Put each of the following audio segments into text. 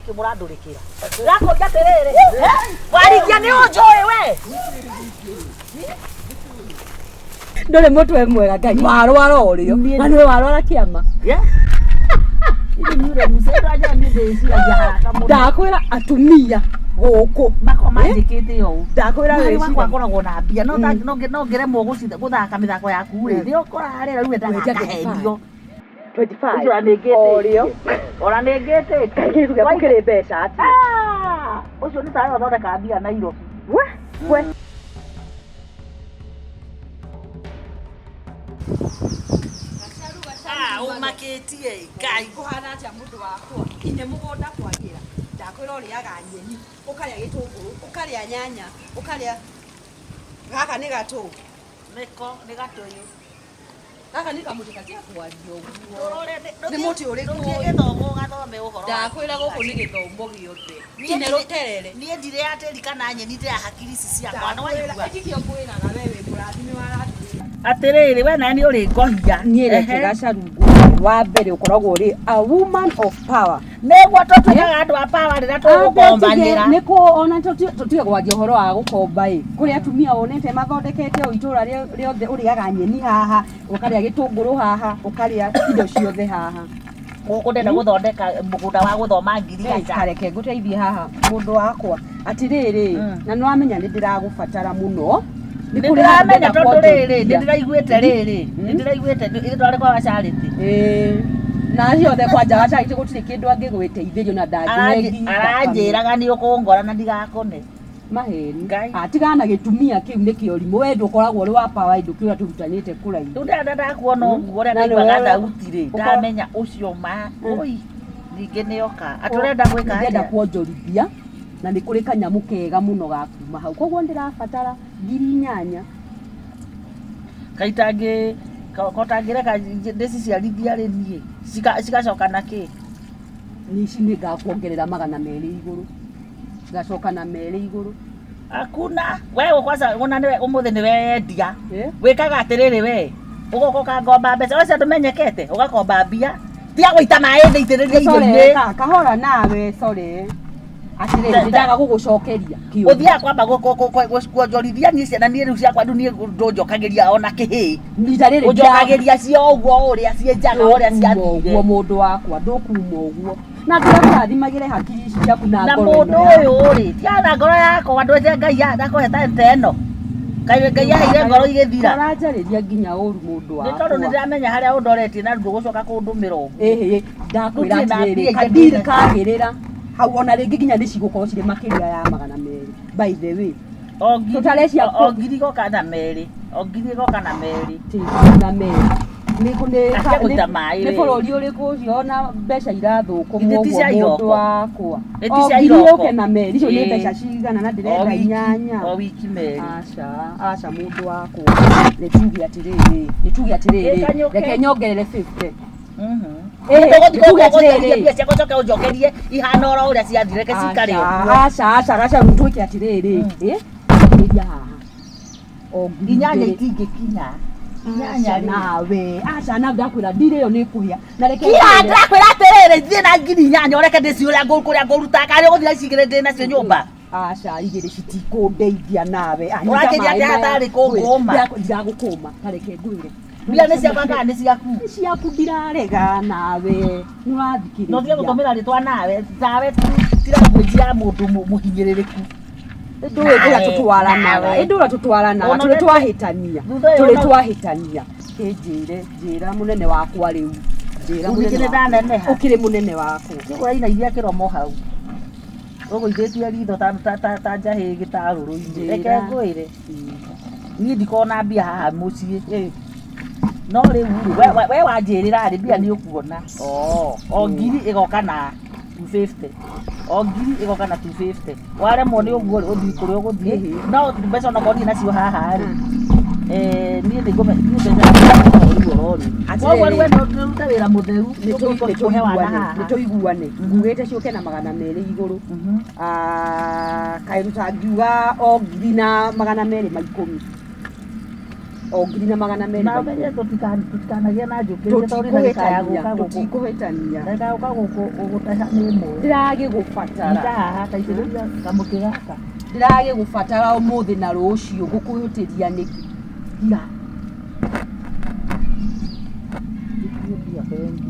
Nĩkĩ mũrandũrĩkĩra? Ndĩrakũria atĩrĩrĩ, warigia nĩ ũnjũĩ we? Ndũrĩ mũtwe mwega Ngai warwara ũrĩo na nĩwe warwara kĩama. Ndakwĩra atumia gũkũ Makwa manjĩkĩte ũũ. Ndakwĩra Mwarĩ wakwa wĩcirie. akoragwo na mbia no no ngĩremwo gũthaka mĩthako yaku rĩ, nĩ ũkũrarĩra rĩu endaga Wenja akahenio. 25 Ũcio ona nĩ Ũrĩo. ngĩtĩtie. Ona nĩ ngĩtĩtie. Kĩndũ gĩaku kĩrĩ mbeca atĩa? Ah, ũcio nĩ tawe ũthondekaga mbia Nairobi. We we. Ah, ũmakĩtie Ngai. Kũhana atĩa mũndũ wakwa? Kinya mũgũnda kwagĩra. Ndakwĩra ũrĩaga nyeni, ũkarĩa gĩtũngũrũ, ũkarĩa nyanya, ũkarĩa gaka nĩ gatũ. Nĩko nĩ gatũyũ. Gaka nĩ kamũtĩ gatige kwaria ũguo. Tũrore Nĩ mũtĩ ũrĩkũ Ndũthiĩ ũyũ? gĩthomo ũgathome ũhoro. wa Ndakwĩra gũkũ nĩ ngirigaca. gĩthomo gĩothe. Niĩ Kinya ndirĩ- rũterere. Niĩ ndirĩ atĩri kana nyeni ndĩra hakiri ici ciakwa nĩ waigua. Ĩkĩkĩo ngwĩraga we wĩ mũrathime wa rathime. Atĩrĩrĩ we nawe nĩ ũrĩ ngohia. Niĩ reke Ehe. Gacaru ngwĩre, wa mbere ũkoragwo ũrĩ a woman of power. Nĩguo tũtuĩkaga andũ a power rĩrĩa tũgũkombanĩra. Nĩ kũ ona tũtige kwaria ũhoro wa gũkomba ĩ kũrĩ atumia wonete mathondekete o itũra rĩothe ũrĩaga nyeni haha ũkarĩa gĩtũngũrũ haha ũkarĩa indo ciothe haha. Gũkũ ndĩrenda gũthondeka mũgũnda wa gũthoma ngirigaca. Kareke ngũteithie haha mũndũ wakwa atĩrĩrĩ na nĩ wamenya nĩ ndĩragũbatara mũno. Nĩ Nĩ kũrĩ handũ ndĩramenya ndĩrenda tondũ rĩrĩ nĩ kwonjorithia. ndĩraiguĩte rĩrĩ nĩ ndĩraiguĩte ĩtware kwa Gacharity. Ĩĩ. Na acio othe kwanja Gacharity gũtirĩ kĩndũ angĩgwĩteithĩrio na ndangĩhe nginya Aranjĩraga nĩ ũkũngora na ndigakũne. Maheni. Ngai. Ah, tigana na gĩtumia kĩu nĩ kĩorimũ we ndũkoragwo ũrĩ wa power ndũkĩũra tũrutanĩte kũraihu. Rĩu ndĩrenda ndakuona ũguo ũrĩa Na nĩ ndaiguaga wewe- thauti rĩ ũkorwo- ndamenya ũcio ma oi ningĩ nĩ oka atĩ ũrenda gwĩka Ndĩrenda atĩa? kuonjorithia na nĩ kũrĩ kanyamũ kega mũno ga kuma hau koguo ndĩrabatara 8,000. Kaitangĩ ko tangĩreka ndĩciciarithia rĩ niĩ cigacoka na kĩ? Niĩ ici nĩ ngakuongerera 200 igũrũ ngacoka na 2 igũrũ. Hakuna we kwanza ona nĩwe ũmũthĩ nĩwe wendia. Eh? Wĩkaga atĩrĩrĩ we ũgoka ũkangomba mbeca ũcio ndũmenyekete ũgakomba mbia tiga gũita maĩ ndĩitĩrĩrie Sore, irio-inĩ. kahora nawe sore atĩrĩrĩ nĩ ndaga gũgũcokeria kĩũria. Ũthiaga kwamba kuonjorithia niĩ ciana niĩ rĩu ciakwa rĩu niĩ ndũnjokagĩria ona kĩhĩ. Rita rĩrĩ Ũnjokagĩria cio ũguo ũrĩa ciĩ njaga ũrĩa ndũkuma ũguo ciathire. mũndũ wakwa ndũkuma ũguo na ndĩrakũrathimagĩre hakiri ici ciaku na Na ngoro mũndũ ĩno yaku. ũyũ rĩ tiga na ngoro yakwa ndwĩte Ngai ndakũhe ta ĩno. Kaĩ Ngai aheire ngoro igĩthira. Ũranjarĩria nginya ũru mũndũ Nĩ tondũ nĩ wakwa. ndĩramenya harĩa ũndoretie na ndũgũcoka kũndũmĩra ũguo. Ĩhĩ ndakwĩra Gũtirĩ na atĩrĩrĩ mbia kadiri ingĩ kagĩrĩra hau ona rĩngĩ nginya nĩ cigũkorwo cirĩ makĩria ya 200 by the way. O ngiri Tũtare cia o ngiri igoka na 2. O ngiri igoka na 2. Ti na 2. Nĩ nĩ Atiga gũita maĩ nĩ we. bũrũri ũrĩkũ ũcio ona mbeca irathũkũmwo Githĩ ti ũguo cia mũndũ iroko? wakwa. Nĩ ti O cia ngiri iroko? yũke na 2 icio nĩ Ĩĩ. mbeca cigana na O ndĩrenda wiki 8. o wiki 2. Aca aca mũndũ wakwa nĩ tuge atĩrĩrĩ nĩ tuge atĩrĩrĩ Ĩkanyũke. reke nyongerere 50. Ĩĩ Ĩhĩ, nĩ tuge atĩrĩrĩ. mbia ciakwa coke ũnjokerie ihana oro ũrĩa ciathire reke cikare ũguo. Aca aca aca twĩke atĩrĩrĩ ĩ ĩria haha o ngiri 8 igĩrĩ. itingĩkinya. 8 Aca rĩ. nawe aca nawe ndakwĩra ndirĩ ĩyo nĩ ĩkũhĩa na reke Kira ngwĩre- ndĩrakwĩra atĩrĩrĩ thiĩ na 8,000 ũreke ndĩciũrĩa kũrĩa ngũruta karĩ ũgũthiĩ ici igĩrĩ ndĩ nacio nyũmba. Aca igĩrĩ citikũndeithia nawe. Ah, nyita Ũranjĩria maĩ atĩ maya. hatarĩ kũngũma? Ndiragũkũma ta reke ngwĩre. Mbia nĩ ciakwa kana nĩ ciaku? Nĩ ciaku ndirarega nawe nĩ ũrathikĩrĩria. No tige gũtũmĩra rĩtwa nawe nawe ti language ya mũndũ mũhinyĩrĩrĩku. Ndũĩ ũrĩa tũtwaranaga Nawe. ĩndĩ ũrĩa tũtwaranaga Ona tũrĩ ũrĩa- twahĩtania Thutha ũyũ tũrĩ ona- twahĩtania kĩnjĩre njĩra mũnene wakwa rĩu njĩra Rĩu mũnene ningĩ nĩ wakwa. ndaneneha. Ũkĩrĩ mũnene wakwa. Ũrainaithia kĩromo hau ũgũithĩtie ritho ta njahĩ gĩtarũrũ-inĩ. Reke Njĩra. ngwĩre niĩ ndikoragwo na mbia haha mũciĩ no rĩu rĩ we wanjĩrĩra rĩ mbia nĩ ũkuona o ngiri ĩgoka na 250 o ngiri ĩgoka na 250 waremwo nĩ ũguo rĩ ũthiĩ kũrĩa ũgũthiĩ no mbeca onokorwo ndirĩ nacio haha rĩ niĩ nĩ ngũme niĩ mbeca rĩu oro rĩu koguo rĩu we no ũrute wĩra mũtheru ũkũhe wana haha. Nĩ tũiguane ngugĩte ciũke na 200 igũrũ. Ah, kaĩ tũtangiuga o ngiri na 210. O ngiri na magana merĩ. Na ũmenye tũtikanagia na njũkĩ tondũ ndagĩka ya gũka gũkũ. Tũtikũhĩtania. Ndagĩka ya gũka gũkũ ũgũteha nĩ ĩmwe. Ndĩragĩgũbatara. Nyita haha taitĩrĩria kamũtĩ gaka. Ndĩragĩgũbatara ũmũthĩ na rũciũ ngũkũhĩtĩria nĩkĩ? Tiga. Njĩtie mbia bengi.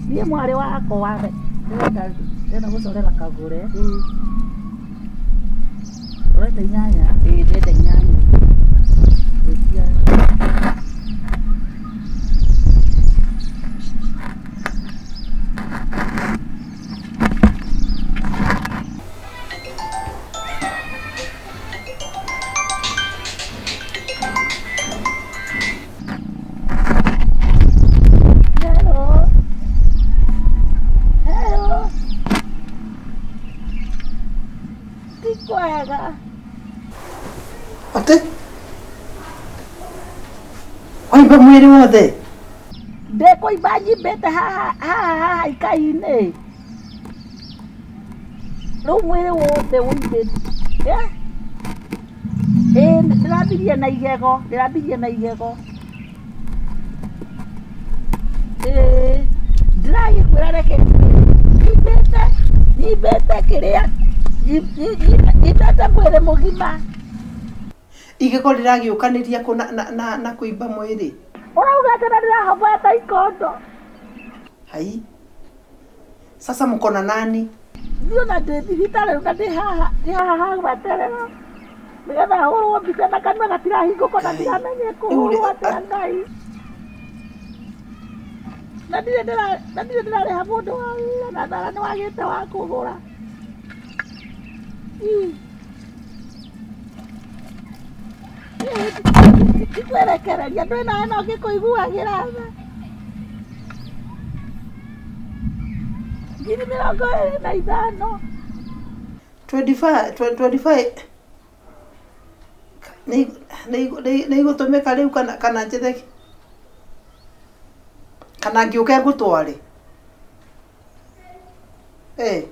Niĩ mwarĩ wakwa ndĩrenda ndĩrenda gũcorera kagũre. Ũrenda inyanya? Ĩĩ ndĩrenda inyanya. Gwĩtia. Hello. Hello. Ti kwega. Atĩ waimba mwĩrĩ wothe? Ndĩkũimba nyimbĩte haha haha haha ikai-inĩ. Rĩu mwĩrĩ wothe ũimbĩte. Ĩĩ ndĩrambirie na igego, ndĩrambirie na igego. Ĩĩ ndĩragĩkwĩra reke nyimbĩte nyimbĩte kĩrĩa nyimbĩte mwĩrĩ mũgima. Igego rĩragĩũkanĩria kũ na kũimba mwĩrĩ? Ũrauga atĩ na ndĩrahoboete ikondo. Hai. Sasa mko na nani? Niĩ ona ndĩ thibitarĩ rĩu na ndĩ haha ndĩ haha ha gweterera nĩgetha hũrwo mbica na kanua gatirahingũka na Ngai. ndiramenye Rĩu kũhũrwo rĩ- atĩa Ngai. Na ndirĩ ndĩrarĩha mũndũ wa wĩra na thara nĩwagĩte wa kũgũra. Ndikwerekereria ndwĩ nawe no ngĩkũiguagĩra tha. 25,000. 25 25 nĩ igũtũmĩka rĩu kana njethe kana ngĩũke ngũtware? Eh.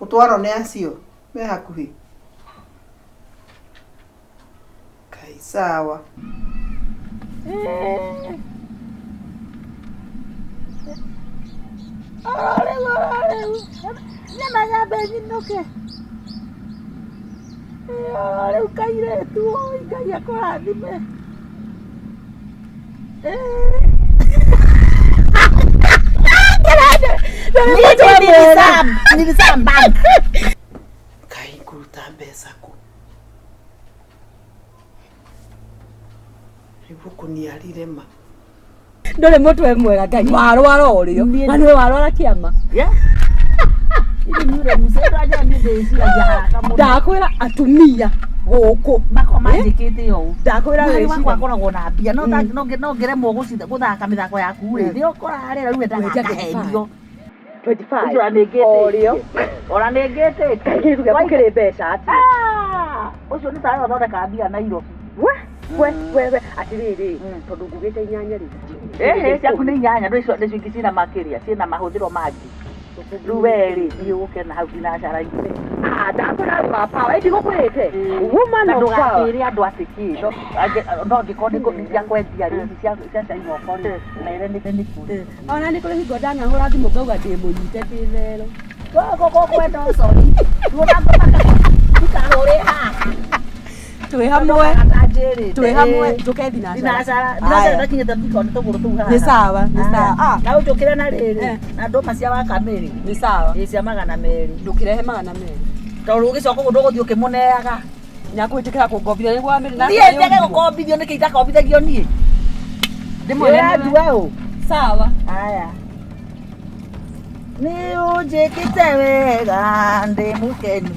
Gũtwarwo nĩ acio me hakuhĩ? Kai sawa. Oro rĩu oro rĩu nyama nyambe nyinũke. Oro rĩu kairĩtu oi Ngai akũrathime. Kai ngũruta mbeca kũ? Rĩu gũkũniarire ma. Ndũrĩ mũtwe mwega Ngai warwara ũrĩo. Na nĩwe warwara kĩama. Ndakwĩra atumia gũkũ. Makwa manjĩkĩte ũũ. Ndakwĩra Mwarĩ wakwa wĩciria. akoragwo na mbia no no ngĩremwo gũthaka mĩthako yaku rĩ nĩ ũkũrarĩra rĩu wendaga Wenja ngahenio. 25. Ũcio ona nĩngĩtĩtie. Ũrĩo. Ona nĩngĩtĩtie. Kĩndũ gĩaku kĩrĩ mbeca atĩa? Ũcio nĩ tawe ũthondekaga mbia Nairobi. We we we we atĩrĩrĩ tondũ ngugĩte inyanya rĩ. Ĩhĩ ciaku nĩ inyanya ndũ icio nĩcio ingĩ ciĩna makĩria ciĩna mahũthĩro mangĩ. Rĩu we rĩ thiĩ ũke na hau thinacara-inĩ. Ah, ndakwĩra wa power ndigũkwĩrĩte. Woman Na of power. ndũgakĩre andũ atĩ kĩ no angĩkorwo nĩ cia kwendia rĩ cia cai moko rĩ mere nĩ kũrĩ. Ona nĩ kũrĩ hingo ndanahũra thimũ ngauga ndĩ mũnyite ndĩ thero. Gũkũ kwenda ũcori. Ndũkahũre haha. Twĩ hamwe. Atanjĩrĩte. Twĩ hamwe njũke thinacara. Thinacara. Thinacara ndakinyĩte ndikona tũgũrũ tũu haha. Nĩ sawa, nĩ sawa. Ah. Na ũnjũkĩre na rĩrĩ na ndũma cia wakamĩrĩ. Nĩ sawa. Ĩ cia 200. Ndũkĩrehe 200. Tondũ ũgĩcoka ũguo ndũgũthiĩ ũkĩmũneaga. Nĩakwĩtĩkĩra kũngombithia nĩguo wamĩrĩ na Niĩ njage gũkombithio nĩkĩ itakombithagio niĩ? Ndĩmwene nĩwe. Ndĩratua ũ. Sawa. Aya. Nĩ ũnjĩkĩte wega ndĩ mũkenu.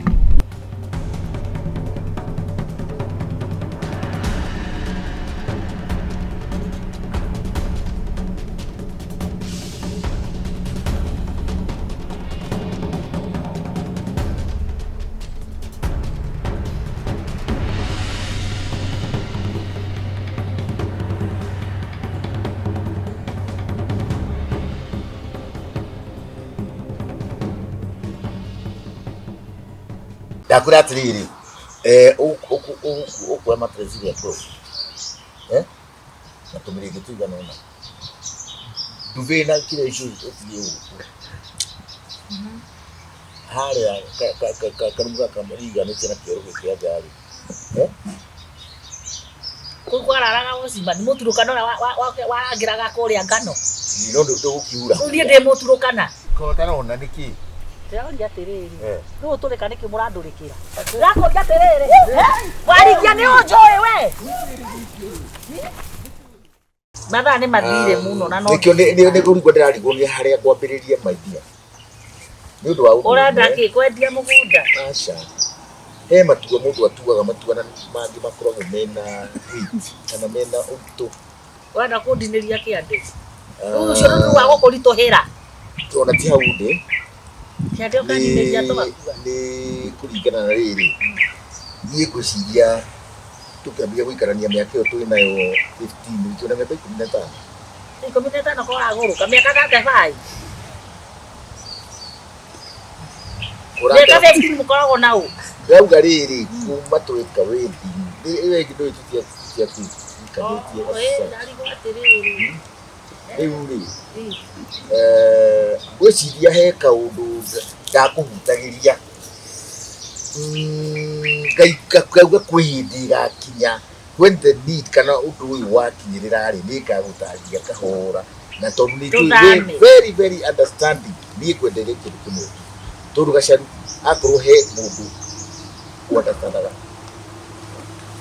Ndakwĩra atĩrĩrĩ, ũkuoya mattress ĩrĩa kũ? Na tũmĩrĩngĩ tũigana ũna. Ndube na kĩrĩa icio ũtige gũkũ. Harĩa karumu gaka mariganĩtie na kĩoro gĩkĩ kĩa nja rĩ. Eh? Kũu kwararaga ũcima nĩ mũturũkana ũrĩa warangĩraga kũrĩa ngano. No ndũgũkiura. Rĩu niĩ ndĩ mũturũkana. Kotarona nĩkĩ? Ndĩroria atĩrĩrĩ, Eh. rĩu ũtũrĩka nĩkĩ mũrandũrĩkĩra? Ndĩrakũria atĩrĩrĩ, warigia nĩ ũnjũĩ we? Mathaa nĩ mathire mũno na no Nĩkĩo nĩ kũrigwo ndĩrarigwo nĩ harĩa ngwambĩrĩria my dear. Nĩ ũndũ wa ũndũ ũrenda ũmwe. kĩ kwendia mũgũnda? Aca. He matua mũndũ atuaga matua na mangĩ makoragwo mena weight kana mena ũritũ. Ũrenda kũndinĩria kĩande? Rĩu ũcio nĩ wa gũkũritũhĩra. Ona ti hau ndĩ. Kĩande ũkandinĩria tũgakua. Nĩ kũringana na rĩrĩ. Niĩ ngwĩciria tũkĩambia gũikarania mĩaka ĩyo twĩ nayo 15, twĩ na mĩaka 15. 15 ko ũragũrũka mĩaka 35. Mĩaka 15 mũkoragwo na ũ? Ndauga rĩrĩ kuma tweka wedding ĩyo ĩngĩ ndũĩ tũtiakuikanĩtie. Oh, ĩ, ndarigwo atĩrĩrĩ. Rĩu rĩ ngwĩciria he kaũndũ ndakũhutagĩria ngauga kwĩ hĩndĩ ĩgakinya when the need kana ũndũ ũyũ wakinyĩrĩra rĩ nĩngagũtarĩria kahora na tondũ nĩ njũĩ Tũthame. wĩ very very understanding niĩ ngwendeire kĩndũ kĩmwe tu tondũ Gacaru akorwo he mũndũ ũunderstandaga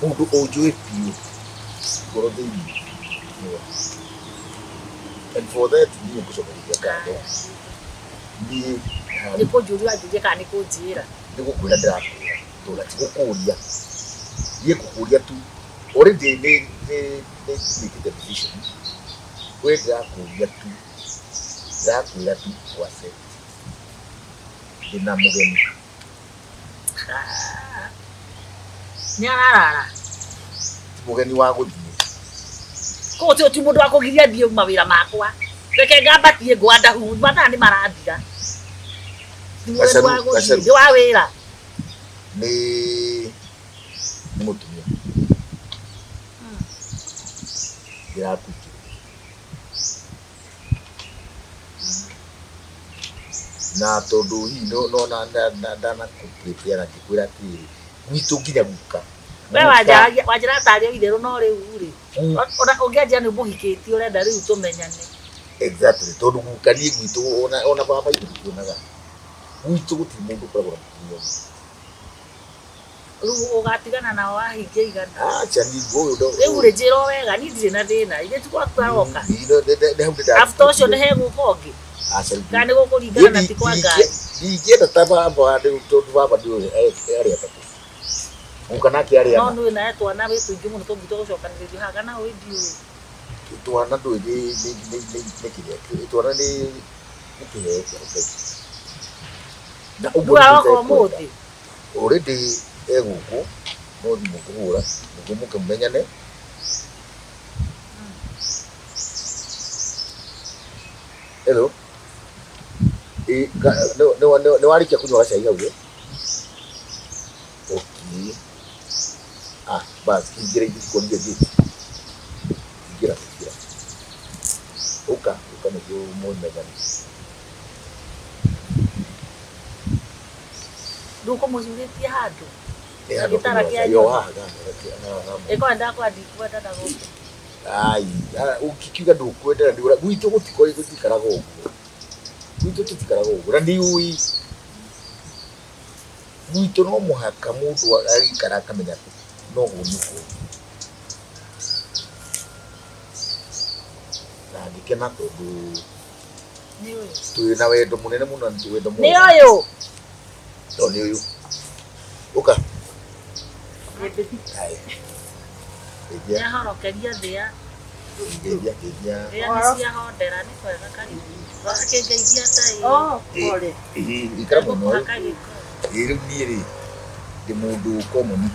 mũndũ ũnjũĩ biũ ngoro thĩinĩ nĩwe. And for that niĩ ngũcokeria ngatho niĩ Nĩ kũnjũria ũranjũria kana nĩ kũnjĩra? Nĩ gũkwĩra ndĩrakwĩra tondũ ti gũkũria niĩ ngũkũria tu already nĩ nĩ nĩ nĩkĩte decision we ndĩrakũria tu ndĩrakwĩra tu ku accept ndĩna mũgeni. Ah. Nĩ ararara. Ti mũgeni wa gũthiĩ. Koguo ti mũndũ wa kũgiria thiĩ mawĩra makwa. Reke ngambatie ngwanda hu mathaa nĩ marathira. Ti mũgeni Gacaru, wa gũthiĩ, Gacaru. nĩ wa wĩra. Nĩ nĩ mũtumia ndĩrakuĩkĩrĩria na tondũ hihi no ndanakũprepare na ngĩkwĩra atĩrĩrĩ gwitũ nginya guka We wanjaragia wanjĩra tarĩ o itherũ no rĩu rĩ ona ũngĩanjĩra nĩ ũmũhikĩtie ũrenda rĩu tũmenyane. Exactly, tondũ guka niĩ gwitũ ona baba itũ tũtionaga gwitũ gũtirĩ mũndũ ũkoragwo na mũtumia ũmwe. Rĩu ũgatigana nao wahingia igana. Acha niĩ ũyũ Rĩu rĩ njĩra o wega niĩ ndirĩ na thĩna ithe ti gwaku aroka. Nĩ hau ndĩnda After ũcio nĩ hegũka ũngĩ Aca rĩu kana nĩ gũkũringana na ti kwa Ngai. Ndingĩenda ta baba rĩu tondũ baba ndĩũĩ arĩ atatũ guka nake arĩ No ana. nĩ nawe twana wĩ tũingĩ mũno tũngĩtua gũcokanĩrĩrio haha kana ũĩ ndiũĩ. Twana ndũĩ nĩ kĩrĩa twana nĩ nĩ kĩheo kĩa Ngai na ũguo Rĩu nĩguo aroka itekwenda. ũmũthĩ. Already e gũkũ no thimũ ngũhũra nĩguo mũke mũmenyane. Hello. Ĩ, nĩ warĩkia kũnyua gacai hau ĩ? Okay. Ah, bas ingĩra ingĩkuonia gate. Ingĩra ingĩra. Ũka ũka nĩguo mũmenyane. Rĩu ũkũmũcurĩtie handũ. Nĩ handũ Gĩtara kũnyua kĩa gacai. O nyoni. haha haha haha. Ĩkorwo ndakwa ndikwenda ndagũka. Ai, ũngĩkiuga ndũkwenda na ndĩũra gwitũ gũtikaraga ũguo. Gwitũ tũtikaraga ũguo na nĩũĩ gwitũ no mũhaka mũndũ agĩikara akamenya no ũguo nĩguo na ngĩkena tondũ Nĩ ũyũ. twĩ na wendo mũnene mũno na wendo Nĩ mwega. ũyũ. No nĩ ũyũ ũka. Haya. Geithia, Nĩahorokeria thĩa. geithia, geithia. Thĩa nĩ ciahondera nĩ kwega karibu. Akĩngeithia ta ĩ. Oh, pole. Ĩ, ikara mwena ũyũ. Gũkũhaka gĩko. Ĩ, rĩu niĩ rĩ ndĩ mũndũ common.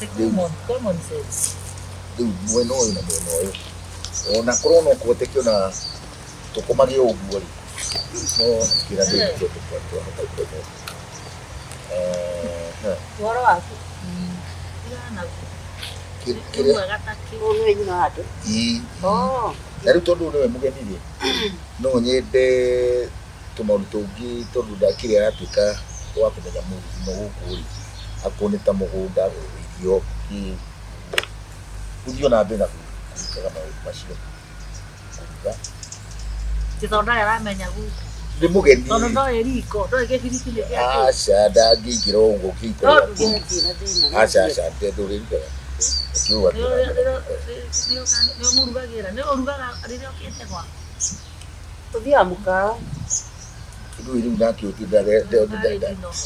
Ti common sense. Rĩu mwena ũyũ na mwena ũyũ ona korwo no kũhoteke ona tũkomage ũguo rĩ no kĩra ndĩ twahota gũkoma. Ũhoro waku? Tigana naguo. Nĩ Kĩrĩa mwega ta kĩ. Ũyũ nĩwe nyina wa andũ. Ĩĩ. Oh. Na rĩu tondũ nĩwe mũgeni rĩ, no nyende tũmaũndũ tũngĩ tondũ ndakĩrĩ aratuĩka wa kũmenya mũno gũkũ rĩ, akorwo nĩ ta mũgũnda, irio, kĩ, ũthiĩ ona mbere na gwĩkaga maũndũ macio, kũruga. Ti tondũ ndarĩ aramenya gũkũ. Nĩ mũgeni. Tondũ ndoĩ riko, ndoĩ gĩbiriti nĩ gĩa kĩ. Aca ndangĩingĩra ũguo kĩhiko No gĩaku. nduge. Ndirĩ na thĩna. Aca aca ndũrĩrugaga. Ũkiuga Nĩ ũmũrugagĩra, nĩ ũrugaga rĩrĩa ũkĩte gwaku. Tũthiaga mũkawa. Rĩu rĩu nake ũtinda Ndarĩ ndinoho.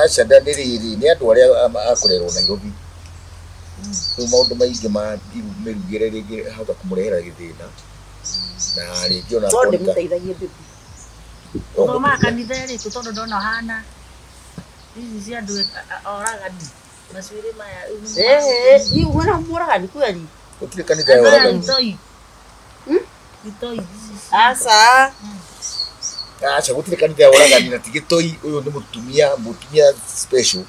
aca nda nĩ rĩrĩ nĩ andũ arĩa akũrerwo Nairobi. Rĩu maũndũ maingĩ ma mĩrugĩre rĩngĩ ahota kũmũrehera gĩthĩna na rĩngĩ ona No akorwo nĩ ta- ndĩmũteithagie bibi. no Ũthomaga mũteithie. kanitha ĩrĩkũ tondũ ndona ũhana ici cia andũ oragani macuĩrĩ maya rĩu nĩ Eh, ni wona mũragani kweli? Gũtirĩ kanitha ya Andũ aya oragani. itoi. Itoi ici Aca. Aca gũtirĩ kanitha ya oragani na ti gĩtoi ũyũ nĩ mũtumia mũtumia special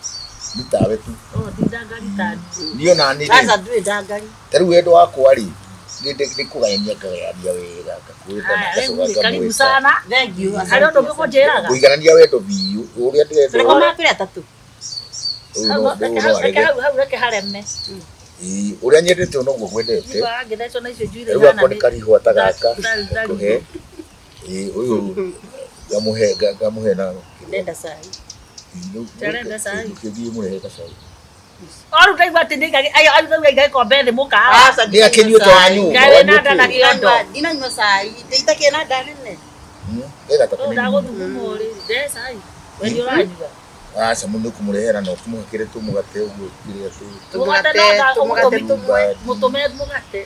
nĩ tawe tu. Oh, ti ndangari tani. Niĩ ona niĩ rĩ, Aca ndũrĩ ndangari. ta rĩu wendo wakwa rĩ nĩ kũgayania ngagayania wega ngakwĩra na Haya, rĩu ngacoka rĩ, karibu ngamwĩta. sana. Thank you. Harĩ ũndũ ũngĩ ũkũnjĩraga? Kũiganania wendo biũ ũrĩa ndĩrenda Tũrĩ kũma atatũ. ũyũ Hau no reke ũyũ no hau reke arege. hau hau reke hareme. Ĩĩ, ũrĩa nyendete ũyũ noguo ngwendete. Ndigua angĩthecwo na icio njuĩrĩ Rĩu ihana akwa nĩ nĩ karihũa ta gaka Ndari- ndari- ngakũhe. Ĩĩ, ũyũ ngamũhe ngamũhe na Ndenda cai. Ndarenda cai. Ndũkĩthiĩ mũrehe gacai. O rĩu ndaigua atĩ nĩ ayo ayo ndaigua gĩkombe thĩ mũkawa. Aca Nĩ akĩnyuĩte wa nyũmba. Ngai wĩna nda na kĩondo. Ndinanyua cai. Ndĩitakĩe na nda nene. Ega ta Rĩu ndagũthuguma rĩ, nde cai. We nĩ ũranyua. Aca mũndũ kũmũrehera na ũkĩmũhakĩre tũmũgate ũguo kĩrĩa tũ Mũgate Tũmũgate, no tũmũgate tũmwe. Mũtũme mũgate.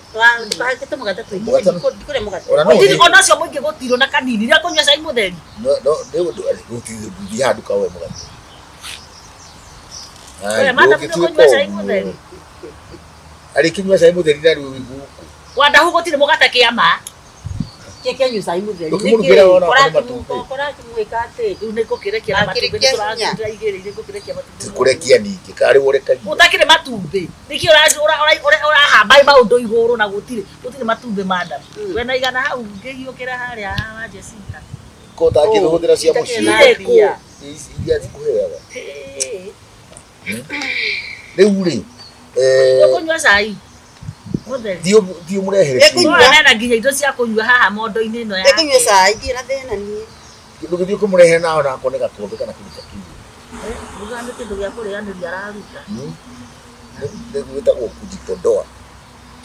Ndũkahake tũmũgate tũingĩ. Mũgate- Ndikũrĩa mũgate. Ona no Mũingĩ ũthiĩ- ona ũcio mũingĩ gũtirũ na kanini rĩrĩa kũnyua cai mũtheri. no no gũthiĩ handũ kaoe mũgate. We, madam, nĩ ũkũnyua cai mũtheri? Arĩkĩnyua cai mũtheri na rĩu gũkũ. Wandahu gũtirĩ mũgate kĩama. Kĩke nyua cai mũtheri. Ndũkĩmũrugĩra ona okorwo nĩ matumbĩ. Ũrakĩmwĩka atĩ. Rĩu nĩ ngũkĩrekia na matumbĩ Akĩrekia nĩ hinya. tũragĩra igĩrĩ nĩ ngũkĩrekia matumbĩ. Ti kũrekia ningĩ karĩ ũrekagia. Gũtakĩrĩ matumbĩ. Nĩkĩ ũrahamba maũndũ igũrũ na gũtirĩ gũtirĩ matumbĩ madam. We na igana hau ngĩhiũkĩra harĩa wa Jessica. Ko ũtangĩhũthĩra cia mũciĩ. Irĩ kũ? Ici iria cikũheaga. Hĩ. Rĩu rĩ, Ũkũnyua cai mũtheri. thiĩ ũmũrehere Ĩkũnyua. kĩndũ. Nona na nginya indo cia kũnyua haha mondo-inĩ ĩno ya. Ndĩkũnyua cai ndirĩ na thĩna niĩ. Ndũgĩthiĩ kũmũrehere na ona akorwo nĩ gakombe kana kĩndũ ta kĩu. Ruga nĩ kĩndũ gĩa kũrĩanĩria araruta. Nĩ gwĩtagwo kujipodoa.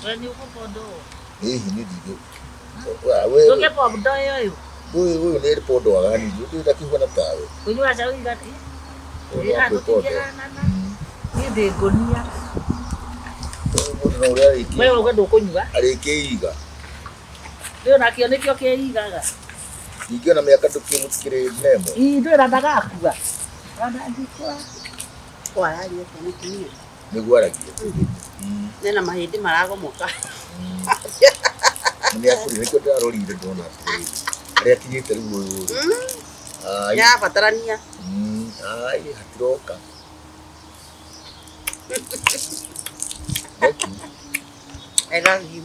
We nĩ ũgũbondwo. Hihi nĩ ndingĩ. Ndũngĩbondo ũyũ. Ũyũ ũyũ nĩ pondoaga hanini, ũyũ ndakĩhuana tawe. Kũnyua cai igati. Ũyũ no kwĩpondoa. Tũtingĩhanana. Niĩ ndĩ ngũnia. Ũyũ mũndũ no ũrĩa We uga ndũkũnyua. arĩkĩiga. Rĩu nakĩo nĩkĩo kĩigaga. Ningĩ ona mĩaka ndũkĩmũtikĩrĩ nemo. Ii ndwĩra ndagakua. Ndangĩkua. Wararia atĩa mũtumia? Nĩguo aragia. Nena mahĩndĩ maragomoka. Nĩ akũrire nĩkĩo ndĩrarorire ndona atĩrĩrĩ. Harĩa akinyĩte rĩu ũyũ. Ai, Nĩarabatarania. ai, hatiroka. Thank you. I love you.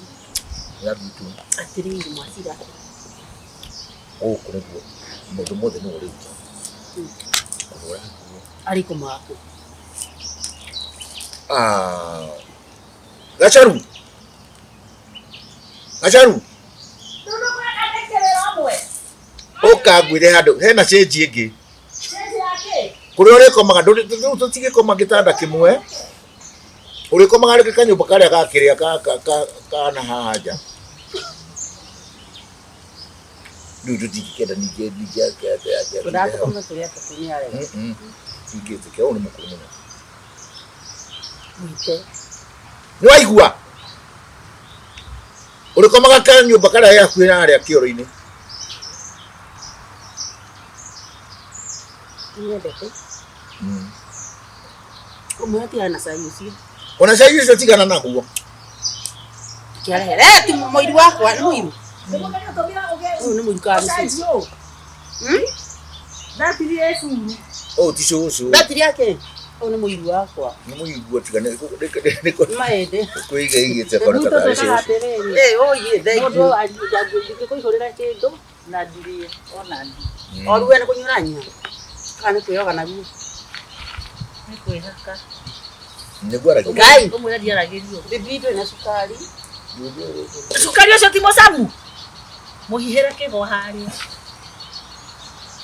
Love you too. Atĩrĩrĩ mwacira. Gũkũ nĩguo mũndũ mothe nĩwe ũrĩruta. Kũhũra nguo. Arĩ kũmaku. Ah. Gacharu. Gacharu. Ũka ngwĩre handũ hena cĩnji ĩngĩ. Kũrĩa ũrĩkomaga rĩu tũtigĩkoma gĩtanda kĩmwe. Ũrĩkomaga rĩngĩ kanyũmba karĩa ga kĩrĩa ka ka ka kana haha nja. Rĩu tũtingĩkenda ningĩ ningĩ atĩ atĩ atĩ atĩ. Tũratũkoma tũrĩ atatũ nĩ arega. Tingĩtĩkia ũyũ nĩ mũkũrũ mũno. Mwite. Nĩ waigua? Ũrĩkomaga kanyũmba karĩa ge hakuhĩ na harĩa kĩoro-inĩ. Nĩnyendete. Ũmwe atigana na cai ũcio. Ona cai ũcio tigana naguo. Kĩarehere. Eh, ti mũiru wakwa, nĩ mũiru. Ũyũ nĩ mũiru kana nĩ cũcũ? Ndatirie curu. Ũyũ ti cũcũ. Batiri yake. Ũyũ nĩ mũiru wakwa. Nĩ mũigua tiga nĩ Maĩndĩ. kwĩiga igĩte kona Rĩu ta tũtwĩkaga thayũ. atĩrĩrĩ. Eh, ũyĩ, thank Mũndũ you. angĩkũihũrĩra kĩndũ na ndirĩe ona niĩ. O rĩu we nĩ kũnyua ũranyua? Kana nĩ kwĩyoga naguo? Nĩ kwĩhaka. Nĩguo aragia. Ngai. Ũmwĩre ndiaragĩrio. Bibi ndũrĩ na cukari. Cukari ũcio ti mũcamu. Mũhihĩre kĩgo harĩa.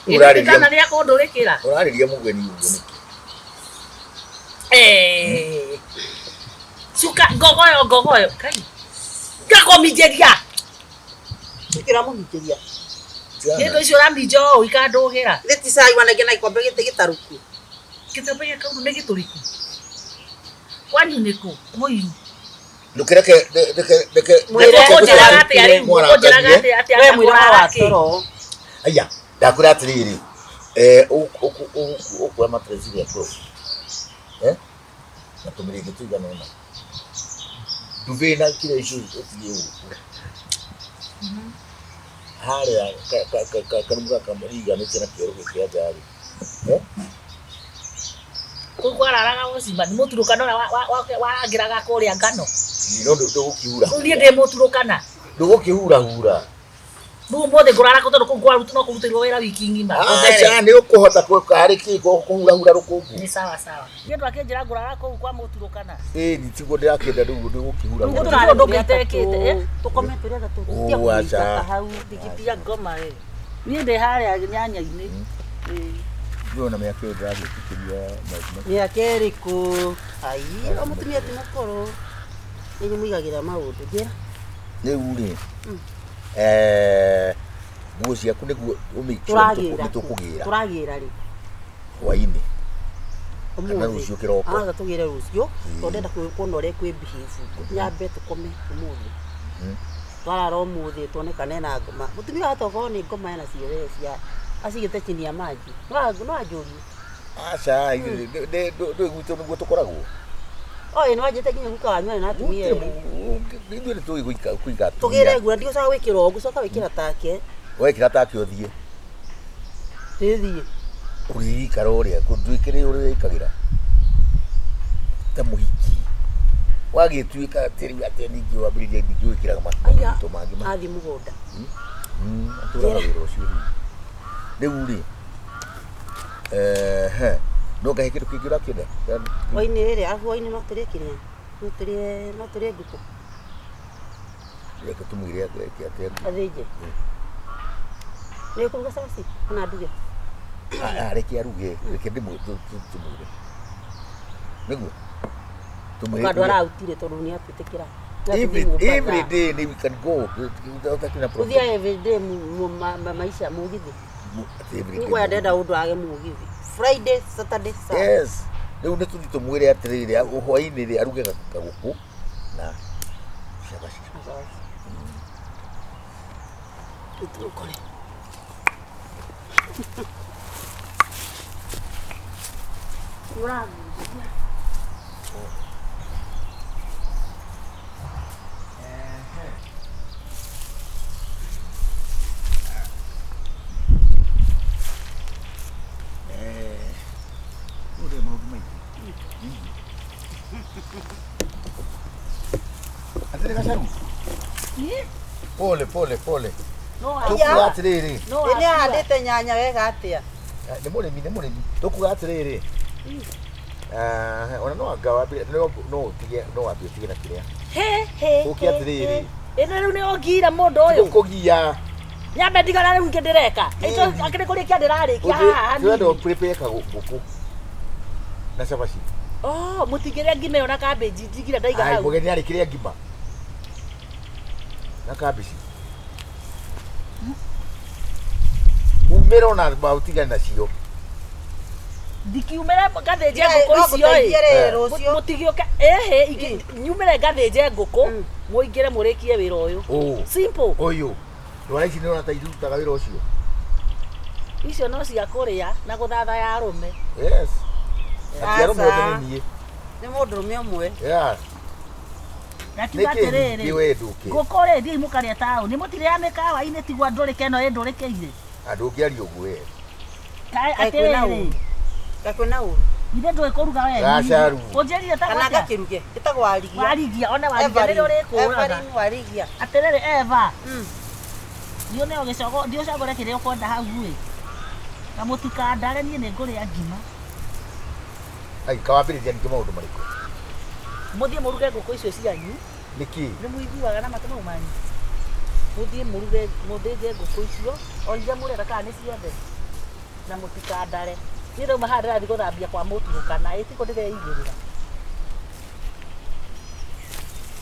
Ũrarĩria- Kana nĩ akũndũrĩkĩra. Ũrarĩria mũgeni ũguo nĩkĩ? Eh. Cuka ngogoyo ngogoyo. Kai. Ngakũminjĩria. Nĩkĩ ũramũminjĩria? Kĩndũ icio ũraminja ũũ ikandũgĩra. Githĩ ti cai wanengera na gĩkombe gĩtĩ gĩtarũku? Gĩkombe gĩkau nĩ gĩtũrĩku. Kwanyu nĩkũ? Mũiru. Ndũkĩreke reke reke Mwĩre Ũkũnjĩraga atĩa rĩu? Ũkũnjĩraga atĩa atĩa We mwĩra wa ngũraga kĩ? toro. Aya, ndakwĩra atĩrĩrĩ, eh, ũkuoya mattress ĩrĩa 12. Eh? Na tũmĩrĩngĩ tũigana ũna. Duvet na kĩrĩa icio ũtige ũguo. Harĩa karumu gaka mũriganĩtie na kĩoro gĩkĩ kĩa nja rĩ. Eh? Kũu kwararaga gũcimba nĩ mũturũkana ũrĩa warangĩraga kũrĩa ngano. No ndũgũkĩhura. Rĩu niĩ ndĩ mũturũkana. Ndũgũkĩhurahura. Rĩu ũmũthĩ ngũrara kũ tondũ kũu kwarutwo no kũrutĩrwo wĩra wiki ng'ima. Aca nĩ ũkũhota harĩ kĩ kũhurahura rũkũngũ. Nĩ sawa sawa. Kĩndũ akĩnjĩra ngũrara kũu kwa mũturũkana. Ĩĩ tiguo ndĩrakĩenda rĩu ndũgũkĩhura. Rĩu gũtirĩ ũndũ ũngĩ itekĩte, eh? Tũkome tũrĩ atatũ. Oh, Tiga kũingata aca. hau. Ndikitia ngoma ĩ. Niĩ ndĩ harĩa nyanya-inĩ. Ĩĩ. Ndĩrona mĩaka ĩyo ndĩragĩtĩkĩria maũndũ Mĩaka ĩrĩkũ? Ai, o mũtumia ti mũkũrũ. Nĩ mũigagĩra maũndũ. Njĩra. Rĩu rĩ, nguo ciaku nĩguo Tũragĩra. nĩ tũkũgĩra Tũragĩra rĩ? hwainĩ kana Ũmũthĩ. rũciũ kĩroko. Aca tũgĩre rũciũ tondũ ndenda kuona ũrĩa kwĩ behave. Nyambe tũkome ũmũthĩ. Twarara ũmũthĩ tuone kana ena ngoma. Mũtumia wahota gũkorwo nĩ ngoma ena cio we cia acigĩte chini ya maji. No anjũrie. Aca ndũĩ gwitũ nĩguo tũkoragwo. Oĩ nĩ wanjĩte nginya guka wanyu arĩ na atumia erĩ. Ithuĩ nĩ tũĩ kũiga atumia. Tũgĩre nguo ndigũcoka gwĩkĩra ũũ ngũcoka gwĩkĩra take. Wekĩra take ũthiĩ. Ndĩthiĩ. Ũrĩikara ũrĩa ndwĩkĩre ũrĩa wĩkagĩra ta mũhiki. Wagĩtuĩka atĩ rĩu atĩ ningĩ wambĩrĩria ningĩ wĩkĩraga Aya, maito mangĩ ma athiĩ mũgũnda. atũraga wĩra ũcio rĩu. Rĩu rĩ, no ngahe kĩndũ kĩngĩ ũrakĩenda? Hwainĩ rĩrĩ, arabu hwainĩ no tũrĩe kĩrĩa? No tũrĩe no tũrĩe ngũkũ. Reke tũmwĩre eke atĩa. Athĩnje. Nĩ ũkũruga cabaci kana nduge? Reke aruge, reke tũmwĩre. Nĩguo? Tũmwĩre. Ũkandũ arautire tondũ nĩ atwĩtĩkĩra. Every day we can go. Ũtakĩrĩ na problem. Gũthiaga every day maisha mũgithi. Every day. Nĩguo ndenda ũndũ age mũgithi. Friday, Saturday, Sunday. Yes. Rĩu nĩ tũthiĩ tũmwĩre atĩrĩrĩ, hwainĩ rĩ aruge kagũkũ na cabaci. Tũkore. Ũrĩa maũndũ maingĩ. Atĩrĩ Gacaru. Pole pole pole. No Tũkuga atĩrĩrĩ. no Ĩ nĩ ahandĩte nyanya wega atĩa? Nĩ mũrĩmi nĩ mũrĩmi. Tũkuga atĩrĩrĩ. Ona no anga wambire no ũtige no wambie ũtige na kĩrĩa. He he. Ũke atĩrĩrĩ. Ĩno rĩu nĩ ũngiira mũndũ ũyũ. Tũkũgia. Nyambe ndigana rĩu ingĩ ndĩreka. Ĩco akĩrĩ kũrĩkia ndĩrarĩkia haha Tũrenda hanini. prepare kagũkũ na cabaci. Oh, mũtingĩrĩa ngima ĩyo na cabbage njigire ndaiga Ai hau. mũgeni arĩkĩrĩa ngima. Na cabbage. Umĩra ona ũtigane nacio. Ndikiumĩre ngathĩnje ngũkũ No icio ngũteithie ĩ. rĩ rũciũ. Mũtigĩũke ĩhĩ nyumĩre ngathĩnje ngũkũ mũingĩre mũrĩkie wĩra ũyũ. Ũũ. Simple. Ũyũ. Ndwara ici nĩ ũrona ta irutaga wĩra ũcio. Icio no cia kũrĩa na gũthathaya arũme. Yes. Ati arũme othe Aca. nĩ niĩ. Nĩ mũndũrũme ũmwe. Yes. Ngakiuga Nĩkĩ atĩrĩrĩ. ningĩ we ndũkĩ? Ngũkũ rĩ thiĩi mũkarĩe taũni. Mũtirĩa mĩkawa-inĩ tigwa ndũrĩke ĩno ĩndũrĩkĩire. Andũ ũngĩaria ũguo we. Kaĩ Kaĩ kwĩna atĩrĩrĩ. ũru? Kaĩ kwĩna ũru? Ithe ndũĩ kũruga we. Gacaru. Ũnjĩrire Kana tagwo atĩa? ngakĩruge. Ĩtagwo warigia. Warigia, one warigia nĩrĩo rĩkũraga. Evelyn Warigia. Atĩrĩrĩ Eva. Mm. Thiĩ ũneo gĩcogo, thiĩ ũcagũre kĩrĩa ũkwenda hau ĩ. Na mũtikandare niĩ nĩ ngũrĩa ngima. Ai, kawambĩrĩria ningĩ maũndũ marĩkũ? Mũthiĩ mũruge ngũkũ icio cianyu. Nĩkĩ? Nĩ mũiguaga na matũ mau manyu. Mũthiĩ mũruge, mũthĩnje ngũkũ icio, o iria mũrenda kana nĩ ciothe. Na mũtikandare. Niĩ ndauma haha ndĩrathiĩ gũthambia kwa mũturũkana, ĩ tiguo ndĩreigĩrĩra.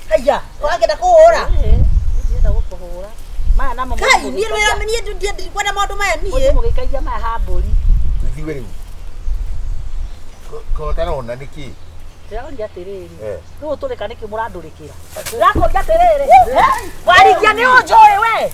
Haiya, ũrakĩenda kũhũra? Ĩĩ, niĩ ndirenda gũkũhũra. Maya namo Kai, mũthiĩ niĩ rwĩra niĩ ndikwenda maũndũ maya mũthiĩ niĩ. mũgĩikagia maya ha mbũri. Ithuĩ rĩu. Ko ũtarona nĩkĩ? Ndĩroria atĩrĩrĩ, Eh. rĩu ũtũrĩka nĩkĩ mũrandũrĩkĩra? Ndĩrakũria atĩrĩrĩ, warigia nĩ ũnjũĩ we?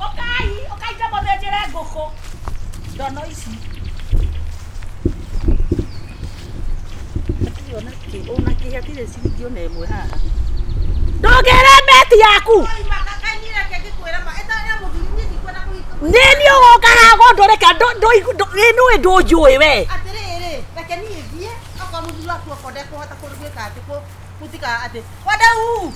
Ũkai, ũkai ndamũthĩnjĩre ngũkũ. Ndono ici. Hatirĩ ona kĩ, ona kĩ hatirĩ ciringi ona ĩmwe haha. Ndũngĩre meti yaku. Nĩ niĩ ũgoka haha gũndũrĩka ĩ nĩũĩ ndũnjũĩ we. Atĩrĩrĩ, reke niĩ thiĩ, okorwo mũthuri waku okorwo ndekũhota gwĩka atĩ gũtika atĩ wadau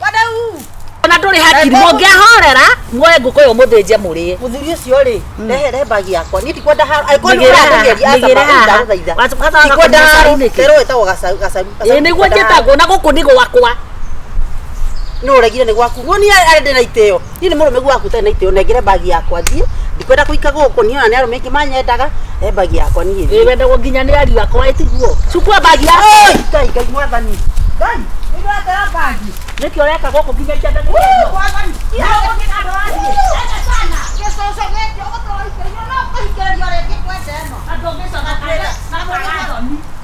wadau. Ona ndũrĩ hakiri mũngĩahorera muoye ngũkũ ĩyo mũthĩnje mũrĩe. Mũthuri ũcio rĩ, rehe mbagi yakwa. Niĩ ndikwenda haro. Angĩkorwo nĩ Mĩgĩre haha, ũrangeria aca mĩgĩre haha. ndagũthaitha. Wacoka waga Ndikwenda kũnyua haro. cai nĩkĩ? Rero wĩtagwo gacaru gacaru. Ĩ nĩguo njĩtagwo na gũkũ nĩ gwakwa. Nĩ ũregire nĩ gwaku. Ngo niĩ arĩ ndĩ na itĩo. Niĩ nĩ mũrũme gwaku ũtarĩ na itĩo. Nengere mbagi yakwa thiĩ. Ndikwenda kũika gũkũ niĩ ona nĩ arũme aingĩ manyendaga. Rehe mbagi yakwa niĩ Ĩ thiĩ. wendagwo nginya nĩ ariũ akwa ĩ tiguo. Cukua mbagi yaku. Oi, Ngai Ngai mwathani. Ngai, nĩ ndĩratera mbagi. Nĩkĩ ũreka gũkũ nginya ikianda nĩ Mwathani. Gĩcũcũ gĩkĩ ũgũtũra ũhikĩrĩrio no ũkũhikĩrĩrio rĩngĩ kwenda ĩno.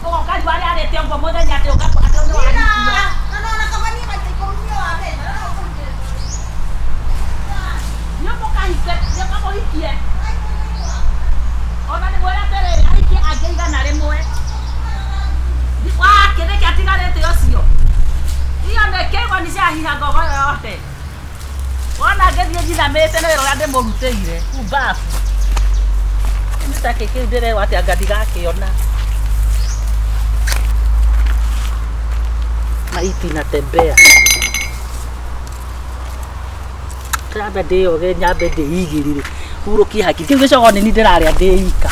Ũgoka riũ arĩa arĩte ũguo mũthenya atĩ ũka atĩ nĩ warikia. Na no ona kaba niĩ maita ikũmi niĩ wa mbere, na no ũkũhikĩrĩrio. Nĩ ũmũkahike, nĩ ũkamũhikie. Ona nĩ mwĩre atĩrĩrĩ, ahikie angĩ 100. Wake nĩkĩ atigarĩte ũcio? Iyo nĩ kĩgoni ciahiha ngogo yothe. Wona ngĩthiĩ njinamĩte nĩ wĩra ũrĩa ndĩmũrutĩire kuu mbabu. Nĩ ta kĩ kĩu ndĩrerwo atĩ anga ndigakĩona. Maiti inatembea. Ndĩrambe ndĩyoge nyambe ndĩigĩrĩre hurũkie hakiri. Kĩu gĩcogo nĩ niĩ ndĩrarĩa ndĩ ika.